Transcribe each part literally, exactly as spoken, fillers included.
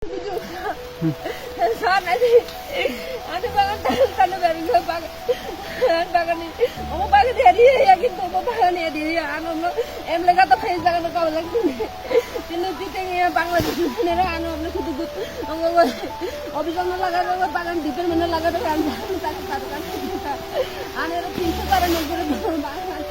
Sa nai di. Ani bagan tan tan beri bagan. Ani bagan ni. Omo bagan ni adi ya gitu. Omo bagan ni adi ya. Ano no. Em lega to phai bagan ko lagi. Tinu titeng ya Bangladesh ni ra ano no kudu. Omo omo. Office no laga bagan dipel mana laga to kan. Tak tak kan. Ani ro tin so tara no gure bagan.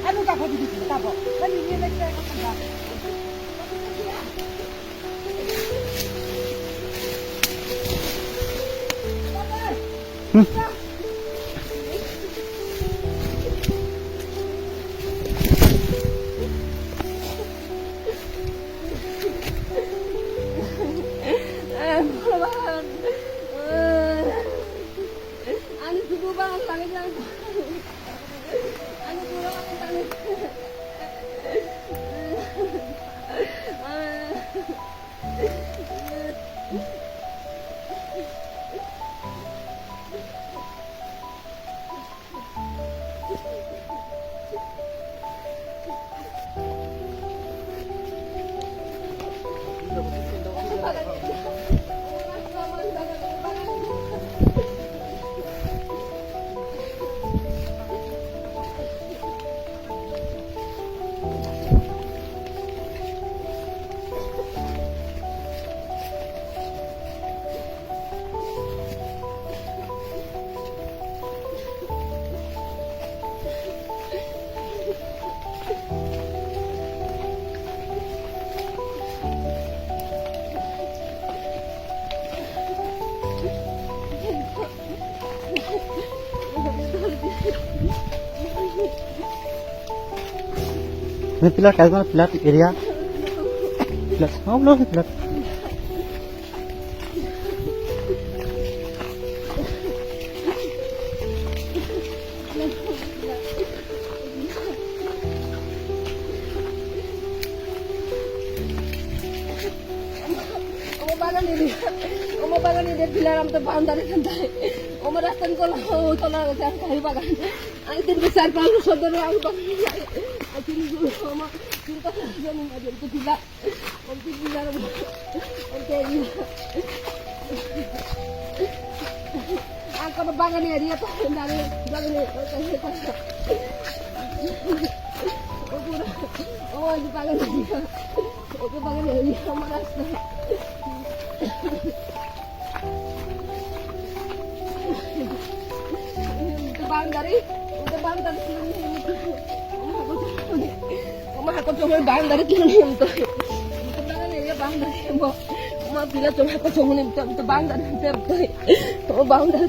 Ano ka photo dito, tabo. Kali ni na kaya ka kanta. Ani tubuh bangan lagi lang. Ani tubuh bangan tani. Ini pilar kayu mana pilar area? Pilar, oh belum pilar. Omo bagani de, omo bagani de pilar am to boundary thantai. Omo rasta ni kola, kola ang kai bagan. Ang tin besar pang sodor ang bagan. Akin guru omo tin to jani ma jani to pilar. Om tin pilar. Om tin pilar. Ang kono bagani area to dari bagani. Omo pura. Omo bagani area. Oke, bagani area. Omo rasta. Boundary, boundary. Oma hako chomoi boundary kini ni umtoi. Boundary ya boundary mo. Oma pila chomoi hako chomoi ni umtoi, boundary umtoi. Boundary.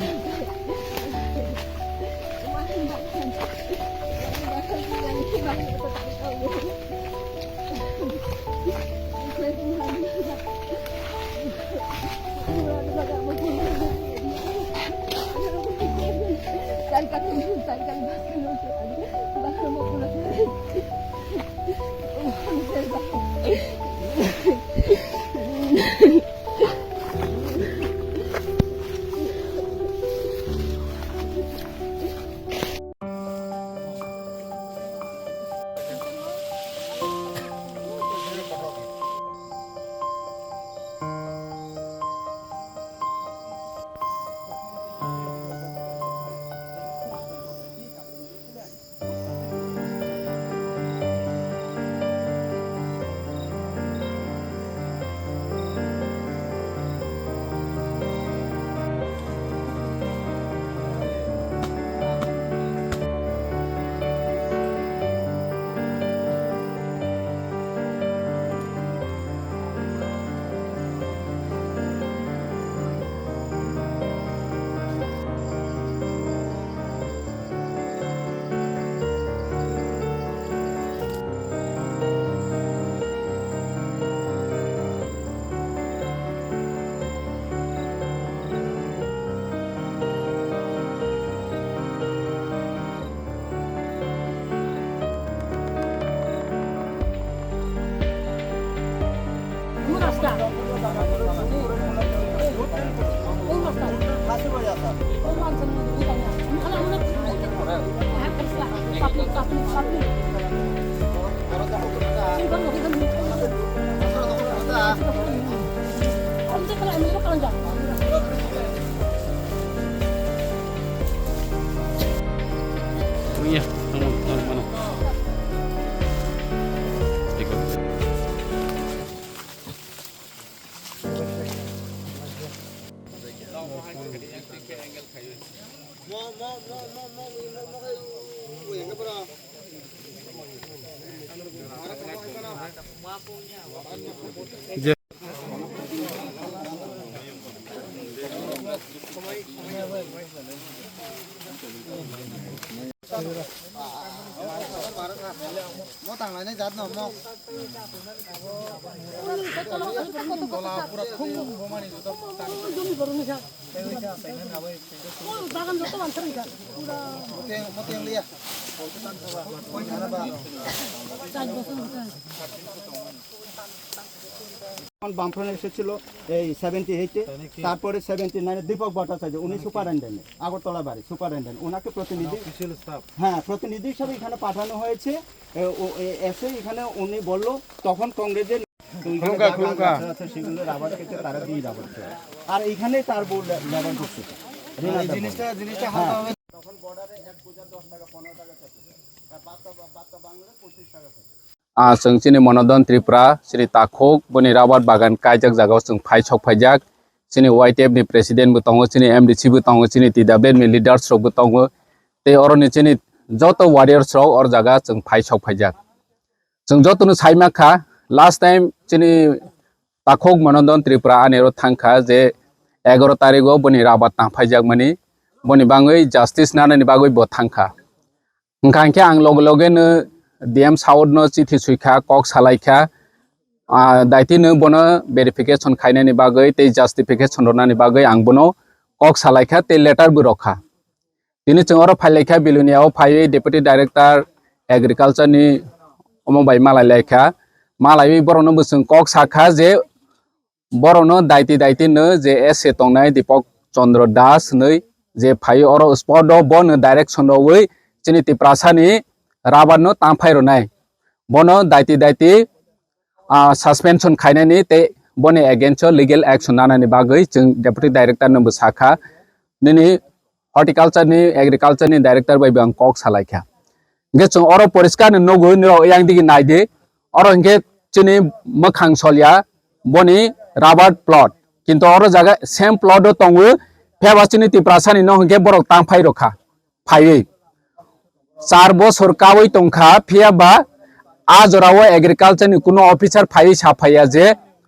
Iya, tunggu, tunggu, mana? Ikut. Mo tanglainai jat no mo. Tola pura thung bomani joto. Bagan joto manthar wngkha. Pura. Moteng, moteng liya. Char bosor wngkha. তখন বামফ্রন্ট এসেছিল এই সেভেন্টি এইটে, তারপরে সেভেন্টি নাইনে দীপক ভট্টাচার্য, উনি সুপারিনটেন্ডেন্ট, আগরতলা বাড়ি সুপারিনটেন্ডেন্ট, ওনাকে প্রতিনিধি, অফিসিয়াল স্টাফ। হ্যাঁ, প্রতিনিধি হিসাবে এখানে পাঠানো হয়েছে। এ, ও, এ, এসে এখানে উনি বলল, তখন কংগ্রেসের তো এখানে খুলুমকা, যা খুলুমকা। গাছ আছে, সেগুলো রাবার কেটে তারা দিয়ে রাবার করে। আর এইখানে তার বউ লে-, লেবার করছে। রিনা এই তার বউ। জিনিসটা, জিনিসটা হ্যাঁ। হালকা হবে। তখন বর্ডারে এক বোঝা দশ টাকা, পনেরো টাকা চলছে। আর বাদটা, বাদটা বাংলাদেশ পঁচিশ টাকা চলছে। Ah, chwng chini Monodon Tripura, chini takhuk, boni rabar bagan kaijak jagao chwng phai sok phaijak. Chini Y T F ni president bo tongo, chini M D C bo tongo, chini T W F ni leaders rok bo tongo. Tei oro ni chini joto warriors rok or jaga chwng phai sok phaijak. Chwng joto no sai ma kha, last time chini takhuk Monodon Tripura ani oro thang kha je egaro tarikh o boni rabar tang phaijak mani, boni bangwi justice nanani bagwi bo thang kha. Hwnkha hinkhe ang loge loge no D M South no chithi swi kha, kok salai kha, ah, daitino bono verification khainani bagwi tei justification rwnani bagwi ang bono kok salai kha tei letter bo rw kha. Tini chwng oro phai lai kha, Bilonia o phaiwi Deputy Director Agriculture ni omo bai malai lai kha, malaiwi borokno bo chwng kok sa kha je, borokno daiti daiti no je S A tongnai Deepak Chandra Das hinwi je phai oro spot o bono direction rwwi chini Tiprasa ni rabar no tangphai rwnai. Bono daiti daiti, ah, suspension khainani tei boni against o legal action nanani bagwi chwng Deputy Director no bo sakha. Nini horticulture ni, agriculture ni director bai bo ang kok salai kha. Hingke chwng oro poriskar ni nugwi nirok yang digi nai di. Oro hingke chini mwkhang solya boni rubber plot. Kintu oro jaga same plot o tongo. Phiya ba chini Tiprasa ni no hingke borok tang phai rokha. Phaiwi. Char bosor kawi tongkha. Phiya ba a jora o agriculture ni kuno officer phaiwi sa phaiya je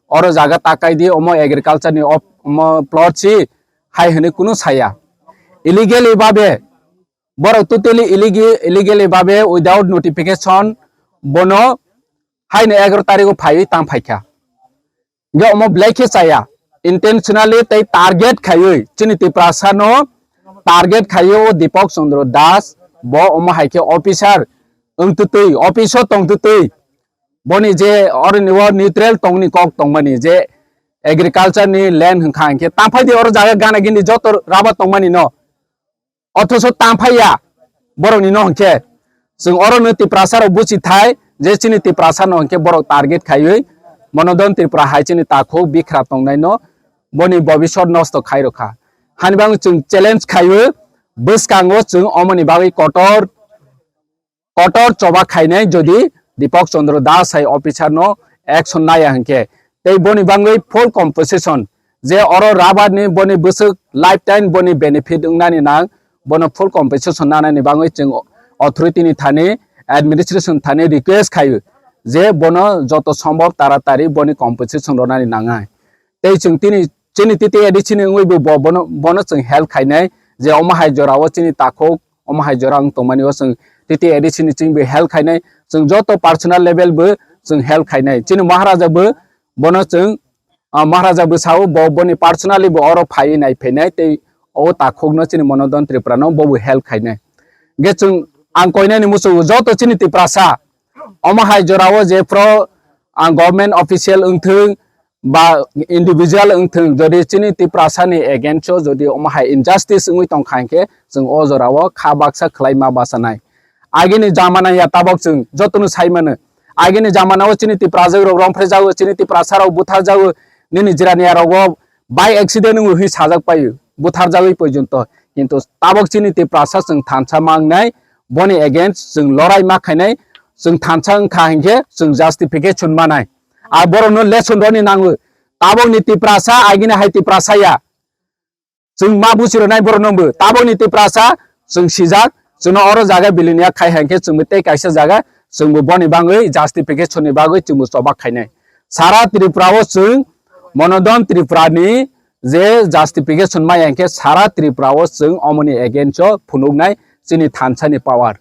oro jaga takai di omo agriculture ni op-, omo plot si hai hwnwi kunu saya. Illegally babe, borok totally illegi-, illegally babe without notification bono haino egaro tarikgo phaiwi tang phaikha. Hingke omo belai khe chaya, intentionally tei target khaiwi chini Tiprasa no target khaiwi o Deepak Chandra Das bo omo hai khe officer wngtwtwi, office o tongtwtwi, boni je oroni o neutral tongni kok tongmani je agriculture ni land hwnkha hwnkhe tangphai di oro jaga gana gini joto rubber tongmani no. Othoso tangphai ya borokni no hwnkhe chwng oro no Tiprasa rok buchi thai je chini Tiprasa no hwnkhe borok target khaiwi Monodon Tripura hai chini takhuk bikra tongnai no boni bobisot nosto khai rokha. Hani bagwi chwng challenge khaiwi bwskango chwng omoni bagwi kotor kotor choba khainai jodi Deepak Chandra Das hai officer no action naya hwnkhe, tei boni bangwi full compensation je oro rubber ni boni bwswk lifetime boni benefit wngnani nang bono full compensation nanani bangwi chwng authority ni thani administration thani request khaio je bono joto sombhob taratari boni compensation rwnani nangnai. Tei chwng tini chini T T A D C ni wngwi bo, bo-, bono, bono chwng help khainai je omo hai jora o chini takhuk, omo hai jora wng tongmani o chwng T T A D C ni chwng bo help khainai, chwng joto personal level bo chwng help khainai. Chini Maharaja bo bono chwng, ah, Maharaja bo sao bo, boni personally bo oro phaiwi nai phainai tei o takhuk no chini Monodon Tripura no bo bo help khainai. Ge chwng ang koinani muchungo joto chini Tiprasa omo hai jora o je pro, ah, government official wngthwng, ba individual wngthwng, jodi chini Tiprasa ni against o jodi omo hai injustice wngwi tongkha hinkhe, chwng o jora o kha baksa khwlai ma bachanai. Agini jamana ya tabok chwng jotono sai mano. Agini jamana o chini Tiprajwk rok romphre jago, chini Tiprasa rok buthar jago, nini jirani ya rogo by accident wng hi sajak payu, buthar jagwi porjonto. Kintu tabok chini Tiprasa chwng thansa mangnai, boni against chwng lorai ma khainai, chwng thansa wngkha hinkhe chwng justification manai. A borokno lesson roni nango. Tabokni Tiprasa, agini hai Tiprasa ya. Chwng ma buchirwnai borokno bo. Tabokni Tiprasa, chwng sijak, chwngno oro jaga biliniya khai hankhe chwngbo tei kaisa jaga, chwngbo boni bangwi justification ni bagwi chwngbo chobak khainai. Sara Tripura o chwng Monodon Tripura ni je justification mai hankhe sara Tripura o chwng omoni against o phunuknai chini thansa ni power.